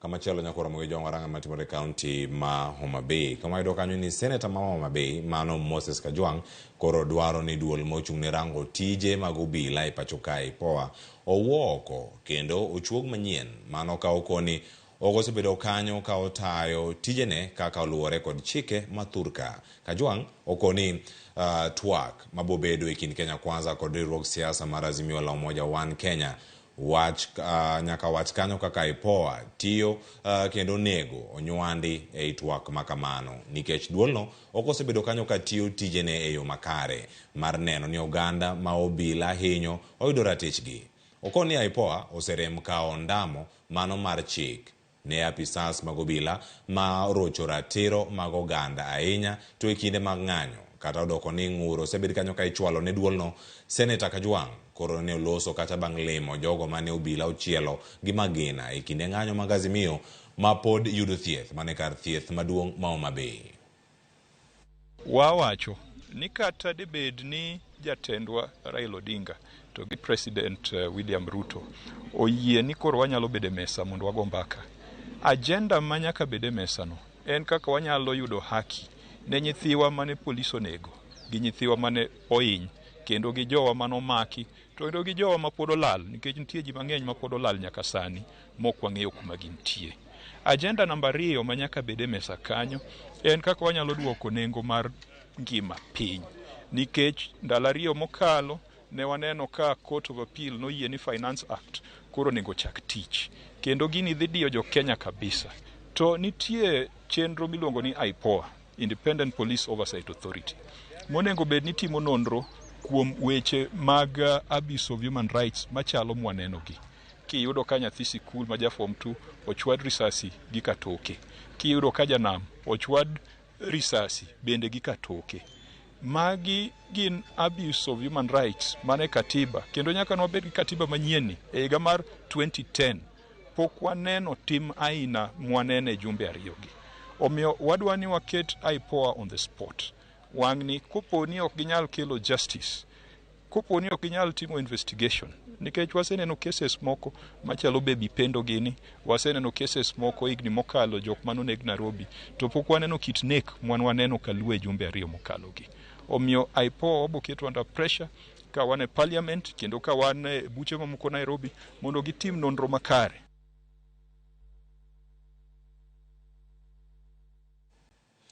Kamachielo nyaka oromo gi jong'o ranga matimore e kaunti ma Homa Bay. Kama wayudo kanyo ni seneta ma Homa Bay mano Moses Kajwang' koro dwaro ni duol mochung' ne rango tije mag obila e pacho kae IPOA owuo oko kendo ochuog manyien mano ka okoni ok osebedo kanyo ka otayo tijene kaka oluwore kod chike ma thurka. Kajwang' okoni twak mabobedo e kind Kenya Kwanza kod riwruog siasa mar Azimio la Umoja One Kenya Wach nyaka wach kanyo kaka IPOA tiyo kendo onego onywandi ei twak ma kamano nikech duolno ok osebedo kanyo ka tiyo tijene e yo makare mar neno ni oganda ma obila hinyo oyudo ratichgi. Okon ni IPOA oserem kawo ondamo mano mar chik ne apisas mag obila ma orocho ratiro mag oganda ahinya to e kinde mag ng'anyo. Kata odoko ni ng'ur osebed kanyo ka ichwalo ne duolno, Seneta Kajwang' koro ne oloso kata bang' limo jogo mane obila ochielo gi magina e kinde ng'anyo mag Azimio ma pod yudo thieth mana e kar thieth maduong' ma Homa Bay. Wawacho ni kata dibed ni jatendwa Raila Odinga to gi President William Ruto oyie ni koro wanyalo bedo e mesa mondo wago mbaka. Agenda ma nyaka bed e mesa no en kaka wanyalo yudo haki ne nyithiwa mane polis onego gi nyithiwa mane ohiny kendo gi jowa mane omaki to kendo gi jowa ma pod olal nikech nitie ji mang'eny ma pod olal nyaka sani mok wang'eyo kuma gintie. Agenda namba ariyo ma nyaka bed e mesa kanyo en kaka wanyalo duoko nengo mar ngima piny nikech ndalo ariyo mokalo ne waneno ka Court of Appeal noyie ni Finance Act koro onego chak tich kendo gini dhi diyo jo Kenya kabisa. To nitie chenro miluongo ni IPOA, Independent Police Oversight Authority, monego bed ni timo nonro kuom weche mag abuse of human rights machalo mwanenogi. Kiyudo ka nyathi sikul ma ja form 2 ochwad risasi gi katoke, kiyudo ka janam ochwad risasi bende gi katoke, magi gin abuse of human rights mane katiba kendo nyaka nwabed gi katiba manyien ni e higa mar 2010 pok waneno tim aina mwanene e jumbe ariyogi. Omiyo wadwa ni waket IPOA on the spot. Wang'ni kopo ni ok ginyal kelo justice, kopo ni ok ginyal timo investigation, nikech waseneno cases moko machalo Baby Pendo gini, waseneno cases moko higni mokalo jok manoneg Nairobi, to pok waneno kit nek mwan waneno Kalua e jumbe ariyo mokalo gi. Omiyo IPOA wabo keto under pressure ka wan e parliament kendo ka wan e buche mamoko Nairobi mondo gitim nonro makare.